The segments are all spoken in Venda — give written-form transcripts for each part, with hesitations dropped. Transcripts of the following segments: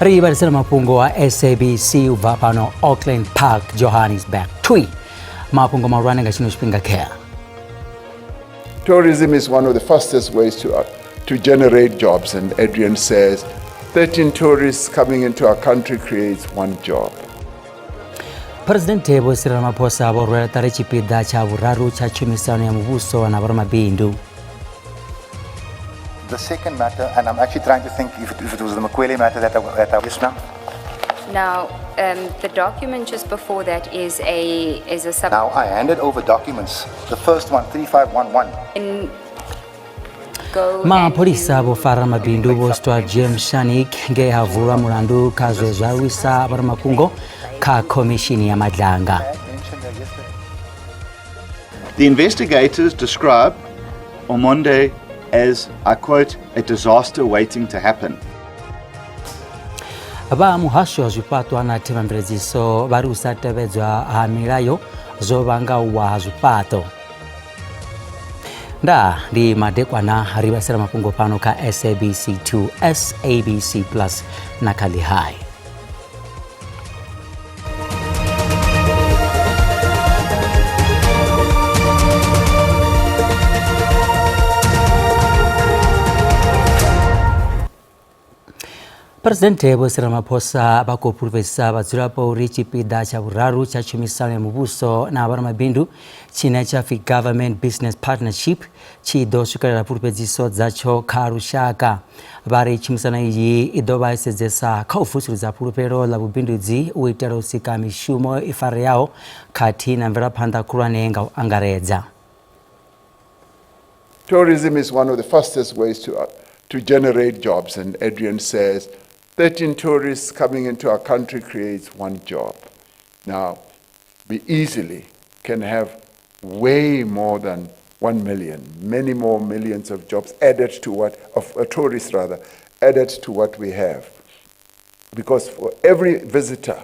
Ri vhalisela mafhungo a SABC u bva fhano Auckland Park, Johannesburg. Twi mafhungo mahulwane nga tshino tshifhinga khea. Tourism is one of the fastest ways to generate jobs, and Adrian says 13 tourists coming into our country creates one job. Presidente Vho Cyril Ramaphosa vho rwela ṱari tshipiḓa tsha vhuraru tsha tshumisano ya muvhuso na vhoramabindu. The second matter, and I'm actually trying to think if it was the Mokwele matter that I yes, ma'am. Now, the document just before that is a sub. Now, I handed over documents. The first one, 3511. In go and Mapholisa vho fara mabindu Vho Stuart James Scharnick nge ha vulwa mulandu kha zwe zwa lwisa vhoramafhungo kha khomishini ya Madlanga. Mentioned there yesterday. The investigators describe Omondi as, I quote, "a disaster waiting to happen." Vha muhasho wa zwifhaṱwa na themamveledziso vha ri u sa tevhedzwa ha milayo zwo vhanga u wa ha zwifhaṱo. Nda ndi madekwana, ri vhasela mafhungo fhano kha SABC 2, SABC Plus na kha Lihai. Presidente Vho Cyril Ramaphosa vha khou fhulufhedzisa vhadzulapo uri tshipiḓa tsha vhuraru tsha tshumisano ya muvhuso na vhoramabindu tshine tsha pfi Government Business Partnership tshi ḓo swikelela fhulufhedziso dzatsho kha lushaka. Vha ri tshumisano iyi i ḓo vha sedzesa kha u vusuludza fhulufhelo ḽa vhubindudzi u itela u sika mishumo i fareaho khathihi na mvelaphanḓa khulwane nga u angaredza. Tourism is one of the fastest ways to generate jobs, and Adrian says 13 tourists coming into our country creates one job. Now, we easily can have way more than 1 million, many more millions of jobs added to what, of tourists rather, added to what we have. Because for every visitor,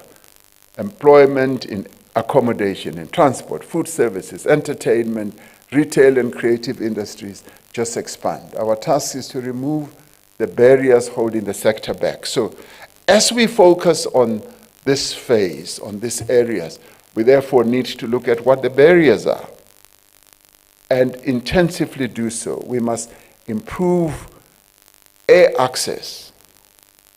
employment in accommodation, in transport, food services, entertainment, retail and creative industries just expand. Our task is to remove the barriers holding the sector back. So as we focus on this phase, on these areas, we therefore need to look at what the barriers are and intensively do so. We must improve air access.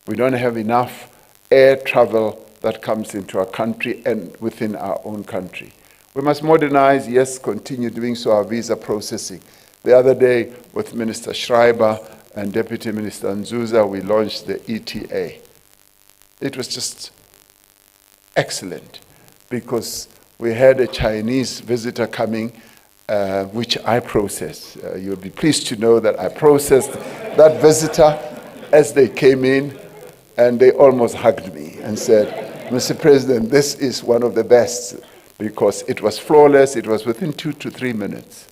We don't have enough air travel that comes into our country and within our own country. We must modernize, yes, continue doing so, our visa processing. The other day, with Minister Schreiber and Deputy Minister Nzuza, we launched the ETA. It was just excellent because we had a Chinese visitor coming, which I processed. You'll be pleased to know that I processed that visitor as they came in, and they almost hugged me and said, "Mr. President, this is one of the best," because it was flawless, it was within 2 to 3 minutes.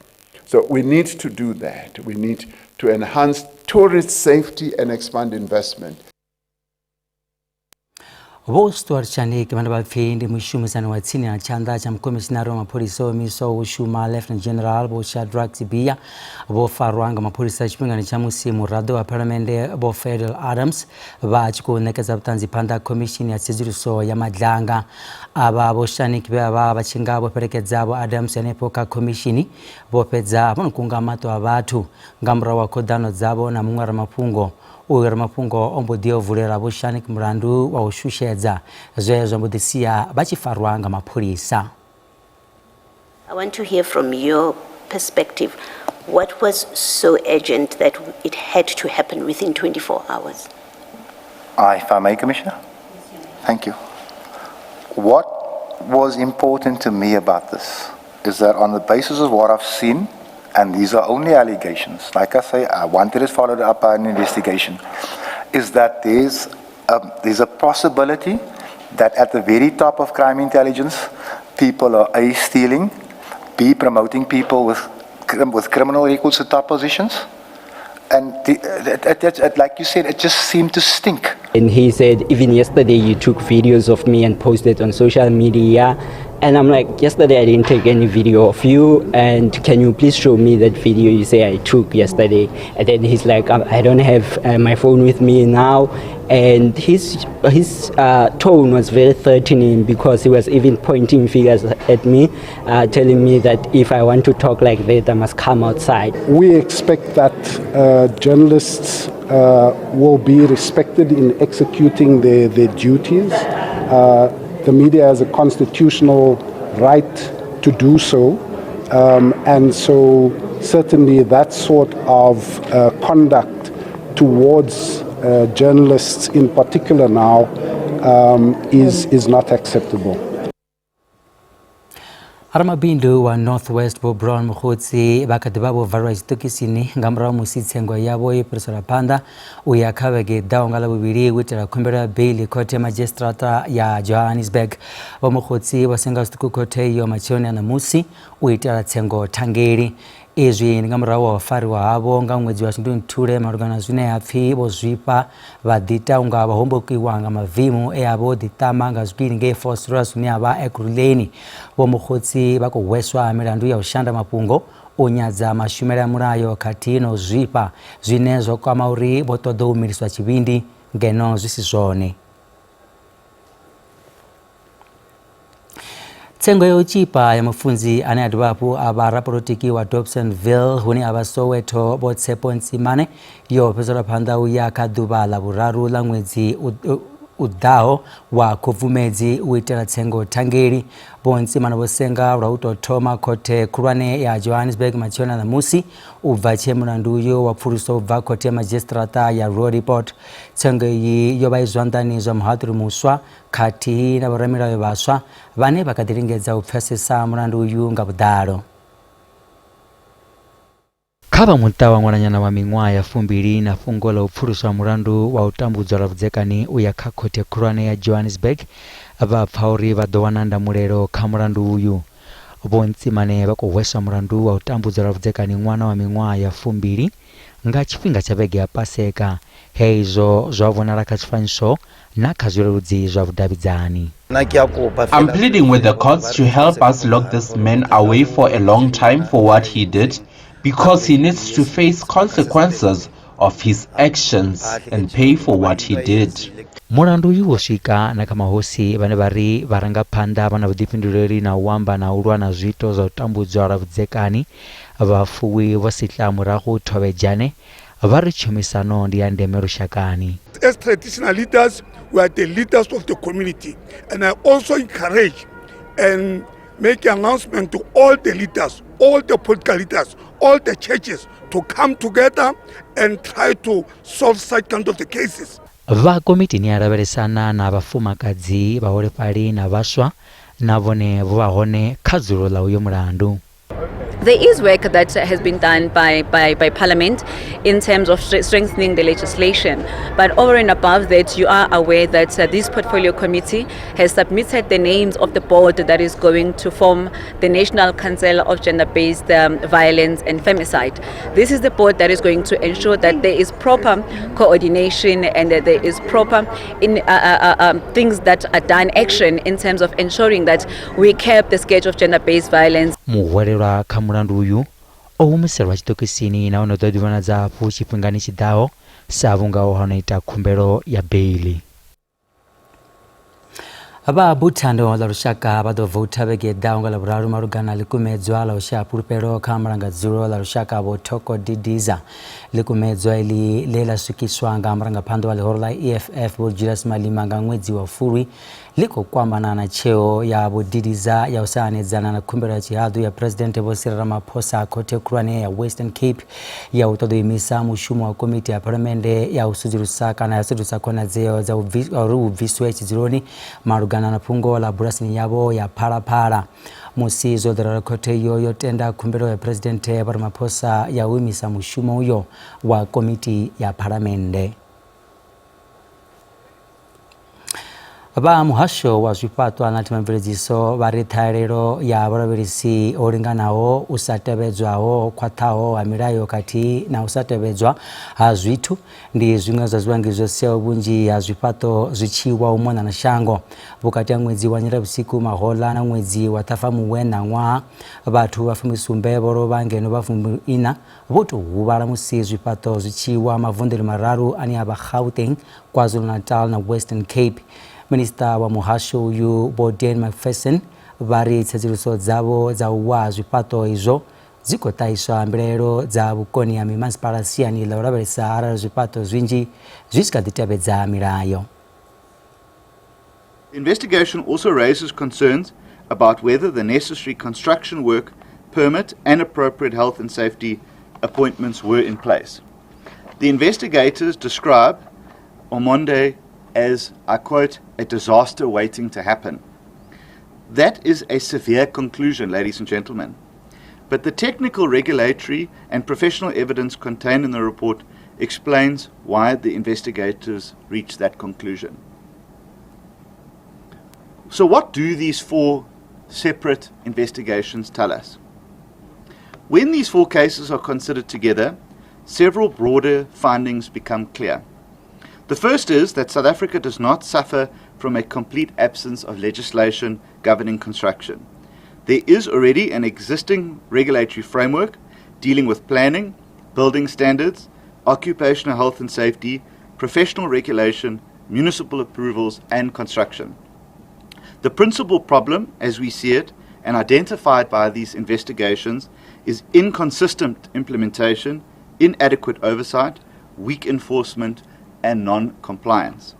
So we need to do that. We need to enhance tourist safety and expand investment. Vho Stuart Scharnick vhane vha pfi ndi mushumisani wa tsini na tshanḓa tsha mukhomishinari wa mapholisa o imiswaho u shuma, Lieutenant General Vho Shadrack Sibiya, vho farwa nga mapholisa tshifhingani tsha musi muraḓo wa phalamennde Vho Fadiel Adams vha tshi khou ṋekedza vhuṱanzi phanḓa ha khomishini ya tsedzuluso ya Madlanga. Avha Vho Scharnick vhe vha vha tshi nga vho fhelekedza Vho Adams henefho kha khomishini vho fhedza vho no kunga maṱo a vhathu nga murahu ha khoḓano dzavho na muṅwe ramafhungo. Uyu ramafhungo o mbo ḓi o vulela Vho Scharnick mulandu wa u shushedza, zwe zwa mbo ḓi sia vha tshi farwa nga mapholisa. I want to hear from your perspective. What was so urgent that it had to happen within 24 hours? If I may, Commissioner? Thank you. What was important to me about this is that on the basis of what I've seen, and these are only allegations, like I say, I wanted it followed up by an investigation, is that there's a possibility that at the very top of crime intelligence, people are A, stealing, B, promoting people with criminal records to top positions. And like you said, it just seemed to stink. And he said, "Even yesterday you took videos of me and posted on social media." And I'm like, yesterday I didn't take any video of you, and can you please show me that video you say I took yesterday? And then he's like, I don't have my phone with me now. And his tone was very threatening because he was even pointing fingers at me, telling me that if I want to talk like that, I must come outside. We expect that journalists will be respected in executing their duties. The media has a constitutional right to do so, and so certainly that sort of conduct towards journalists in particular now is not acceptable. Ramabindu wa North West Vho Brown Mogotsi vha kha ḓi vha vho valelwa tshiṱokisini nga murahu musi tsengo yavho yo fhiriselwa phanḓa u ya kha vhege i ḓaho nga Ḽavhuvhili u itela khumbelo ya beiḽi khothe ya madzhisiṱiraṱa ya Johannesburg. Vho Mogotsi vho senga zwiṱuku khothe iyo matsheloni a ṋamusi u itela tsengo thangeli. Izwi ndi nga murahu ha u fariwa havho nga ṅwedzi wa Shundunthule malugana na zwine ha pfi vho zwifha vha ḓiita unga vha hombokiwa nga mavemu e a vha o ḓiṱama nga zwikili ngei Vosloorus hune ha vha Ekurhuleni. Vho Mogotsi vha khou hweswa milandu ya u shanda mafhungo, u nyadza mashumele a mulayo khathihi na u zwifha zwine zwa kwama uri vho ṱoḓa u miliswa tshivhindi ngeno zwi si zwone. Tsengo ya u tshipa ya mufunzi ane a dovha hafhu a vha rapolotiki wa Dobsonville hune a vha Soweto Vho Tshepo Ntsimane yo fhedzelwa phanḓa u ya kha ḓuvha ḽa vhuraru ḽa ṅwedzi u ḓaho wa Khubvumedzi u itela tsengo thangeli. Vho Ntsimane vho senga lwa u tou thoma khothe khulwane ya Johannesburg matsheloni a ṋamusi u bva tshe mulandu uyo wa pfuluswa u bva khothe ya madzhisiṱiraṱa ya Roodepoort. Tsengo iyi yo vha i zwanḓani zwa muhaṱuli muswa khathihi na vhoramilayo vhaswa vhane vha kha ḓi lingedza u pfesesa mulandu uyu nga vhuḓalo. Kha vha muṱa wa ṅwananyana wa miṅwaha ya fumbili na fhungo ḽa u pfuluswa mulandu wa u tambudzwa lwa vhudzekani u ya kha khothe khulwane ya Johannesburg vha pfa uri vha ḓo wana ndamulelo kha mulandu uyu. Vho Ntsimane vha khou hweswa mulandu wa u tambudzwa lwa vhudzekani ṅwana wa miṅwaha ya fumbili nga tshifhinga tsha vhege ya Paseka, he izwo zwa vhonala kha tshifanyiso na kha zwileludzi zwa vhudavhidzani. I'm pleading with the courts to help us lock this man away for a long time for what he did, because he needs to face consequences of his actions and pay for what he did. Mulandu uyu wo swika na kha mahosi vhane vha ri vharangaphanḓa vha na vhuḓifhinduleli na u amba na u lwa na zwiito zwa u tambudzwa lwa vhudzekani. Vhafuwi vho sihla murahu Thovhejane vha ri tshumisano ndi ya ndeme lushakani. As traditional leaders, we are the leaders of the community. And I also encourage and make an announcement to all the leaders, all the political leaders, all the churches to come together and try to solve such kind of the cases. Vha komitini ya lavhelesana na vhafumakadzi, vhaholefhali na vhaswa na vhone vho vha hone kha dzulo ḽa uyo mulandu. There is work that has been done by Parliament in terms of strengthening the legislation. But over and above that, you are aware that this portfolio committee has submitted the names of the board that is going to form the National Council of Gender-Based Violence and Femicide. This is the board that is going to ensure that there is proper coordination and that there is proper in things that are done, action in terms of ensuring that we curb the scourge of gender-based violence. Muhwelelwa kha mulandu uyu o humiselwa tshiṱokisini nahone u ḓo ḓivhonadza hafhu tshifhingani tshiḓaho sa vhunga o hana ita khumbelo ya beiḽi. Vha buthano ḽa lushaka vha ḓo voutha vhege i ḓaho nga Ḽavhuraru malugana na ḽikumedzwa ḽa u shaya fhulufhelo kha mulangadzulo ḽa lushaka Vho Thoko Didiza. Ḽikumedzwa iḽi ḽe ḽa swikiswa nga murangaphanḓa wa ḽihoro ḽa EFF Vho Julius Malema nga ṅwedzi wa Fulwi ḽi khou kwamana na tsheo ya Vho Didiza ya u sa hanedzana na khumbelo ya tshihaḓu ya Phresidennde Vho Cyril Ramaphosa khothe khulwane ya Western Cape ya u ṱoḓa u imisa mushumo wa komiti ya phalamennde ya u sudzulusa kana ya sedzulusa khonadzeo dza uri hu bviswe tshidzuloni malugana na fhungo ḽa bulasini yavho ya Phalaphala. Musi zwo ḓo ralo khothe iyo yo tenda khumbelo ya Phresidennde Vho Ramaphosa ya u imisa mushumo uyo wa komiti ya phalamennde. Vha muhasho wa zwifhaṱwa na themamveledziso vha ri ṱhahelelo ya vhalavhelesi ho linganaho, u sa tevhedzwaho ho khwaṱhaho ha milayo khathihi na u sa tevhedzwa ha zwithu ndi zwiṅwe zwa zwivhangi zwo siaho vhunzhi ha zwifhaṱo zwi tshi wa u mona na shango. Vhukati ha ṅwedzi wa Nyendavhusiku mahoḽa na ṅwedzi wa Ṱhafamuhwe ṋaṅwaha, vhathu vha fumisumbe vho lovha ngeno vha fumiiṋa vho tou huvhala musi zwifhaṱo zwi tshi wa mavunḓuni mararu ane a vha Gauteng, KwaZulu-Natal na Western Cape. Minisiṱa wa muhasho uyu Vho Dan McPherson vha ri tsedzuluso dzavho dza u wa ha zwifhaṱo izwo dzi khou ṱahiswa mbilaelo dza vhukoni ha mimasipala siani ḽa u lavhelesa arali zwifhaṱo zwinzhi zwi tshi kha ḓi tevhedza milayo. The investigation also raises concerns about whether the necessary construction work permit and appropriate health and safety appointments were in place. The investigators describe Omonde as, I quote, a disaster waiting to happen. That is a severe conclusion, ladies and gentlemen. But the technical, regulatory, and professional evidence contained in the report explains why the investigators reached that conclusion. So, what do these four separate investigations tell us? When these four cases are considered together, several broader findings become clear. The first is that South Africa does not suffer from a complete absence of legislation governing construction. There is already an existing regulatory framework dealing with planning, building standards, occupational health and safety, professional regulation, municipal approvals, and construction. The principal problem, as we see it, and identified by these investigations, is inconsistent implementation, inadequate oversight, weak enforcement, and non compliance.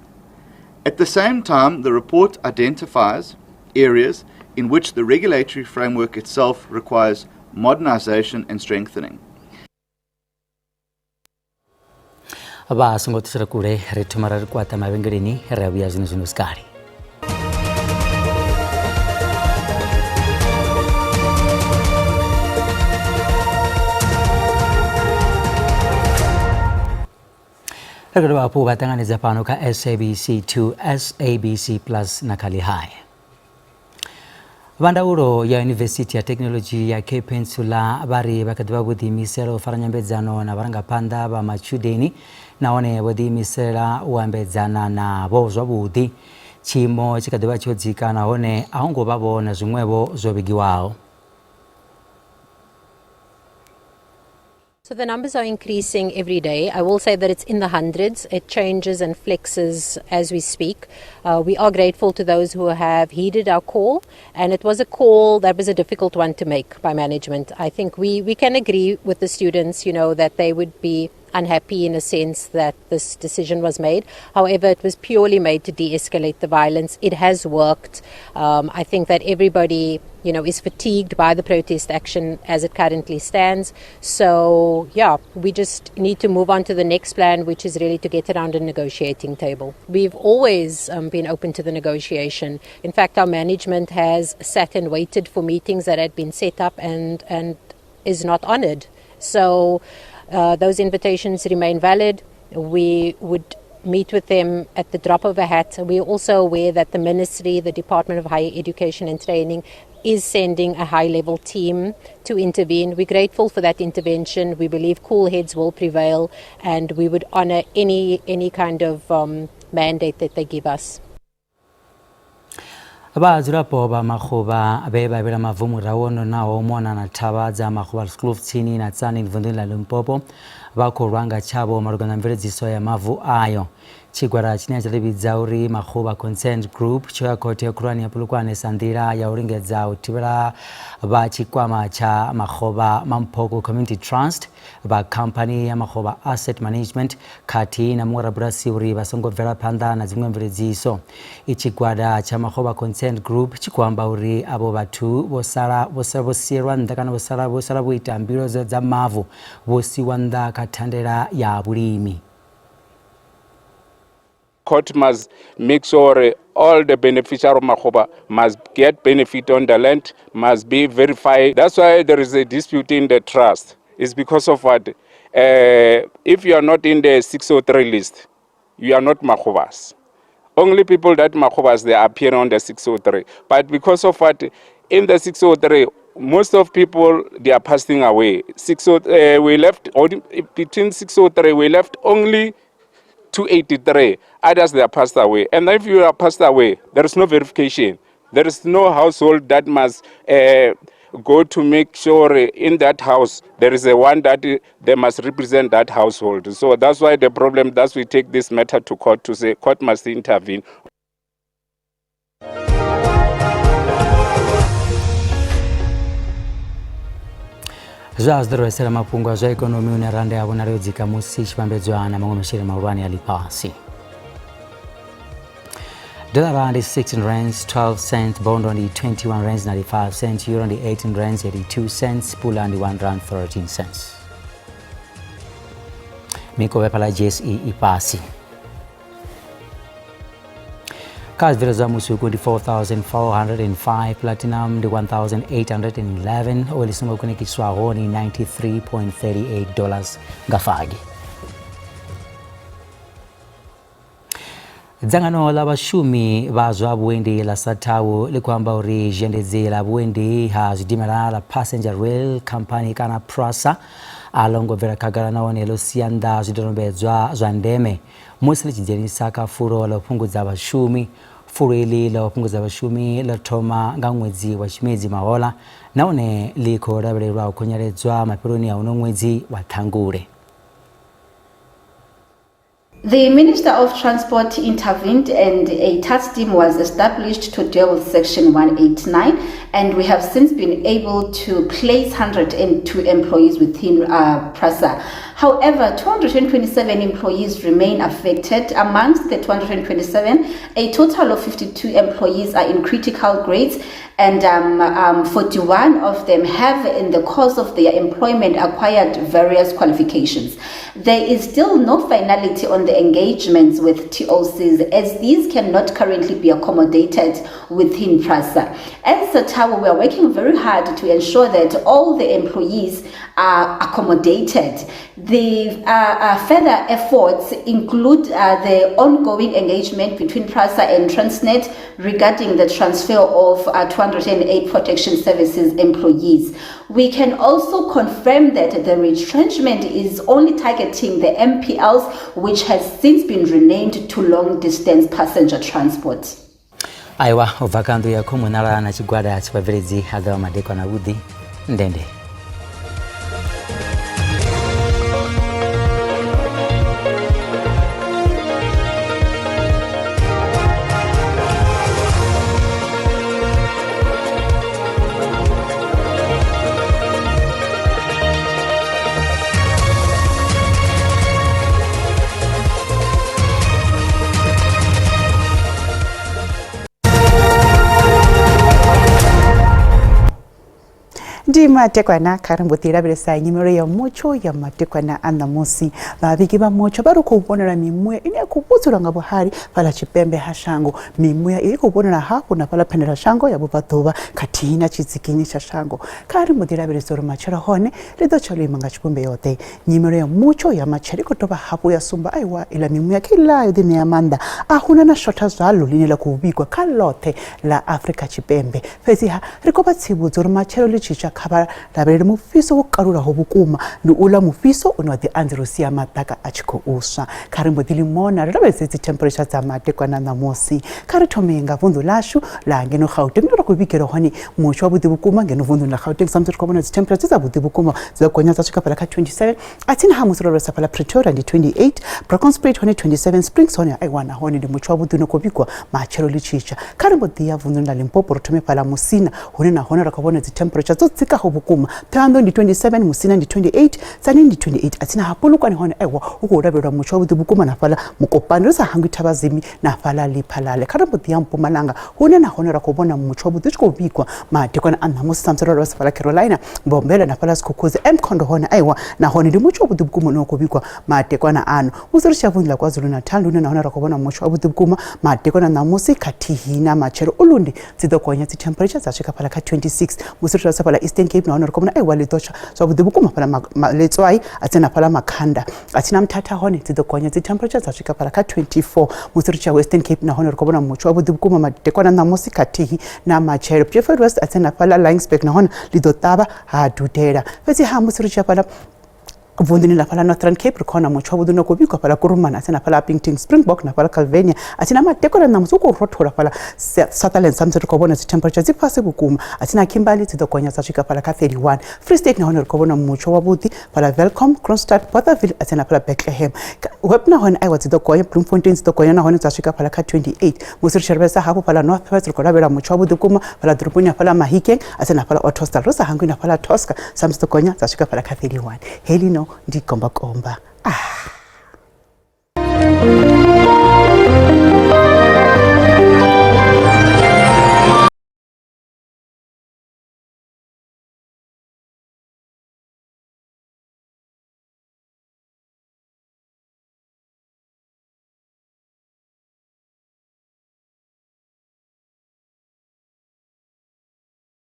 At the same time, the report identifies areas in which the regulatory framework itself requires modernization and strengthening. Vha songo ṱutshela kule, ri thoma ra ri kwaṱa mavhengeleni, ri a vhuya zwino zwino sikale. Ri khou dovha hafhu vha ṱanganedza fhano kha SABC 2, SABC Plus na kha Lihaya. Vha ndaulo ya Yunivesithi ya Thekhinoḽodzhi ya Cape Peninsula vha ri vha kha ḓi vha vho ḓiimisela u fara nyambedzano na vharangaphanḓa vha matshudeni nahone vho ḓiimisela u ambedzana navho zwavhuḓi. Tshiimo tshi kha ḓi vha tsho dzika nahone a ho ngo vha vho na zwiṅwevho zwo vhigiwaho. So the numbers are increasing every day. I will say that it's in the hundreds. It changes and flexes as we speak. We are grateful to those who have heeded our call, and it was a call that was a difficult one to make by management. I think we can agree with the students, that they would be unhappy in a sense that this decision was made. However, it was purely made to de-escalate the violence. It has worked. I think that everybody, is fatigued by the protest action as it currently stands. So, yeah, we just need to move on to the next plan, which is really to get around a negotiating table. We've always been open to the negotiation. In fact, our management has sat and waited for meetings that had been set up and is not honored. So those invitations remain valid. We would meet with them at the drop of a hat. We're also aware that the ministry, the Department of Higher Education and Training, is sending a high level team to intervene. We're grateful for that intervention. We believe cool heads will prevail, and we would honor any kind of mandate that they give us. Vhadzulapo vha Maguvha vhe vha vhela mavu murahu o nonaho u mona na thavha dza Magoebaskloof tsini na Tzaneen vunḓuni ḽa Limpopo vha khou lwa nga tshavho malugana na mveledziso ya mavu ayo. Tshigwada tshine tsha ḓivhidza uri Maguvha Concerned Group tsho ya khothe khulwane ya Polokwane sa nḓila ya u lingedza u thivhela vha tshikwama tsha Maguvha Mamphoko Community Trust, vha khamphani ya Maguvha Asset Management khathihi na muṅwe rabulasi uri vha songo bvela phanḓa na dziṅwe mveledziso. Tshigwada tsha Maguvha Concerned Group tshi khou amba uri avho vhathu vho sala vho sala vho sielwa nnḓa kana vho sala vho sala vho ita mbilo dza mavu vho siwa nnḓa kha thandela ya vhulimi. Court must make sure all the beneficiary of Makgoba must get benefit on the land, must be verified. That's why there is a dispute in the trust. It's because of what? If you are not in the 603 list, you are not Makgobas. Only people that Makhubas, they appear on the 603. But because of what, in the 603, most of people, they are passing away. We left, between 603, we left only 283. Others, they are passed away. And if you are passed away, there is no verification. There is no household that must go to make sure in that house there is a one that they must represent that household. So that's why the problem, that's we take this matter to court to say court must intervene. Zwa zwi ḓo mafhungo a zwa ikonomi une randa ya vhonala yo dzika musi tshi vhambedzwa na maṅwe masheleni mahulwane a ḽifhasi. Dollar ndi 16 rands 12 cents, bondo ndi 21 rands 95 cents, euro ndi 18 rands 82 cents, pula ndi 1 rand 13 cents. Mikovhe fhaḽa JSE i fhasi. Kha zwibveledzwa musuku ndi 4405, platinum ndi 1811, oil songo kunekiswaho ni 93.38 dollars nga fagi. Dzangano ḽa vhashumi vha zwa vhuendi ḽa SATAWU ḽi khou amba uri zhendedzi ḽa vhuendi ha zwidimela ḽa Passenger Rail Company kana PRASA a ḽo ngo bvela khagala nahone ḽo sia nnḓa zwidodombedzwa zwa ndeme musi ḽi tshi dzhenisa kha fulo ḽa u fhungudza vhashumi. Fulo iḽi ḽa u fhungudza vhashumi ḽo thoma nga ṅwedzi wa Tshimedzi mahoḽa nahone ḽi khou lavhelelwa u khunyeledzwa mafheloni a uno ṅwedzi wa Ṱhangule. The Minister of Transport intervened and a task team was established to deal with Section 189, and we have since been able to place 102 employees within PRASA. However, 227 employees remain affected. Amongst the 227, a total of 52 employees are in critical grades, and 41 of them have, in the course of their employment, acquired various qualifications. There is still no finality on the engagements with TOCs, as these cannot currently be accommodated within PRASA. As SATAWU, we are working very hard to ensure that all the employees are accommodated. The further efforts include the ongoing engagement between PRASA and Transnet regarding the transfer of 208 Protection Services employees. We can also confirm that the retrenchment is only targeting the MPLs, which has since been renamed to long distance passenger transport. Aiwa, u bva kha nnḓu ya khomunala na tshigwada tsha vhabveledzi a ḓovha madekwana avhuḓi ndende. Ndi matekwana kha ri mbo ḓi lavhelesa nyimelo ya mutsho ya matekwana a ṋamusi. Vhavhigi vha mutsho vha ri khou vhonala mimuya ine ya khou vhudzulwa nga vhuhali fhaḽa tshipembe ha shango. Mimuya i khou vhonala hafhu na fhaḽa phendela shango ya vhubvaḓuvha khathihi na tshidzikinyi tsha shango. Kha ri mbo ḓi lavhelesa uri matshelo hone ḽi ḓo tsha ḽo ima nga tshivhumbeo ḓe. Nyimelo ya mutsho ya matshelo i khou dovha hafhu ya sumba aiwa iḽa mimuya kha iḽa yo ḓiṋea maanḓa a huna na shotha zwaḽo ḽine ḽa khou vhigwa kha ḽoṱhe ḽa Afrika Tshipembe. Fhedziha ri khou vha tsivhudza uri matshelo ḽi tshi tsha kha vha lavhelele mufhiso wo kalulaho vhukuma, ndi uḽa mufhiso une wa ḓi anzela u sia maḓaka a tshi khou swa. Kha ri mbo ḓi limona ri lavhelese dzi temperature dza madekwana ṋamusi. Kha ri thome nga vunḓu ḽashu ḽa ngeno Gauteng, ndo ri khou vhigela hone mutsho wavhuḓi vhukuma ngeno vunḓuni ḽa Gauteng, sa musi ri khou vhona dzi temperature dzi dzavhuḓi vhukuma dzi ḓo gonya dza swika fhaḽa kha 27. A tsini ha musi ro lavhelesa fhaḽa Pretoria ndi 28, Brakonspriet hone 27, Springs hone a i wana hone ndi mutsho wavhuḓi une khou vhigwa matshelo ḽi tshi tsha. Kha ri mbo ḓi ya vunḓuni ḽa Limpopo ri thome fhaḽa Musina hune na hone ra khou vhona dzi temperature dzo dzikaho vhukuma. Thohoyandou ndi 27, Musina ndi 28, Tzaneen ndi 28, a tsini ha Polokwane hone aiwa hu khou lavhelelwa mutsho wavhuḓi vhukuma na fhaḽa Mokopane ri sa hangwi Thabazimbi na fhaḽa Lephalale. Kha ri mbo ḓi ya Mpumalanga hune na hone ra khou vhona mutsho wavhuḓi u tshi khou vhigwa madekwana a ṋamusi sa musi ro lavhelesa fhaḽa Carolina, Mbombela na fhaḽa Sikhukhuzi, Mkhondo hone aiwa na hone ndi mutsho wavhuḓi vhukuma une wa khou vhigwa madekwana ano. Musi ri tshi ya vunḓu ḽa KwaZulu-Natal hune na hone ra khou vhona mutsho wavhuḓi vhukuma madekwana ṋamusi khathihi na matshelo. Ulundi dzi ḓo gonya dzi temperature dza swika fhaḽa kha 26. Musi ri tshi lavhelesa fhaḽa Eastern Eastern Cape nahone ri khou vhona aiwa ḽi ḓo tsha zwavhuḓi vhukuma fhaḽa Letswai a tsini na fhaḽa Makhanda a tsini na Mthatha hone dzi ḓo gonya dzi temperature dza swika fhaḽa kha 24. Musi ri tshi ya Western Cape nahone ri khou vhona mutsho wavhuḓi vhukuma madekwana ṋamusi khathihi na matshelo. Beaufort West a tsini na fhaḽa Laingsburg nahone ḽi ḓo ṱavha ha dudela. Fhedzi ha musi ri tshi ya fhaḽa vunḓuni ḽa fhaḽa Northern Cape ri khou wana mutsho wavhuḓi no khou vhigwa fhaḽa Kuruman a tsini na fhaḽa Upington, Springbok na fhaḽa Calvinia a tsini na madekwana ṋamusi hu khou rothola fhaḽa Sutherland samusi ri khou vhona dzi temperature dzi fhasi vhukuma a tsini na Kimberley dzi ḓo gonya dza swika fhaḽa kha 31. Free State nahone ri khou vhona mutsho wavhuḓi fhaḽa Welkom, Kroonstad, Bothaville a tsini na fhaḽa Bethlehem. Web nahone aiwa dzi ḓo gonya, Bloemfontein dzi ḓo gonya nahone dza swika fhaḽa kha 28. Musi ri tshi lavhelesa hafhu fhaḽa North West ri khou lavhelela mutsho wavhuḓi vhukuma fhaḽa ḓoroboni ya fhaḽa Mahikeng a tsini na fhaḽa Ottosdal ri sa hangwi na fhaḽa Tosca samusi ḓo gonya dza swika fhaḽa kha 31. Heḽino ndi gombakomba. Ah.